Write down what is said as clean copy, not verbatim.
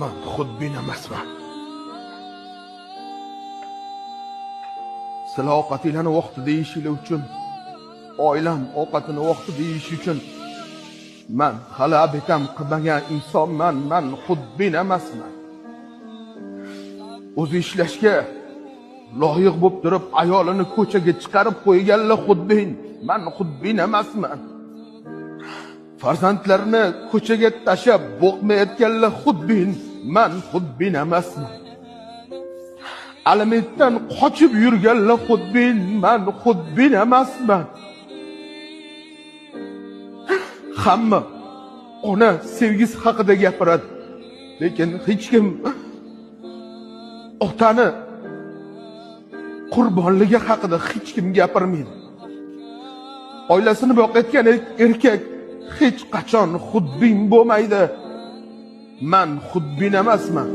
Man xudbin emasman. Sizlar ovqatinglarni vaqtida yeyishinglar uchun, oilam ovqatini vaqtida yeyish uchun man hali abetam qilmagan insonman, man xudbin emasman. O'zi ishlashga loyiq bo'lib turib ayolini ko'chaga chiqarib qo'yganlar xudbin, man xudbin emasman. Farzandlarini ko'chaga tashlab boqmayotganlar xudbin, man xudbin emasman. Alimentdan qochib yurganlar xudbin, man xudbin emasman. Hamma ona sevgisi haqida gapiradi, lekin hech kim otani qurbonligi haqida hech kim gapirmaydi. Oilasini boqayotgan erkak hech qachon xudbin bo'lmaydi. Man xudbin emasman.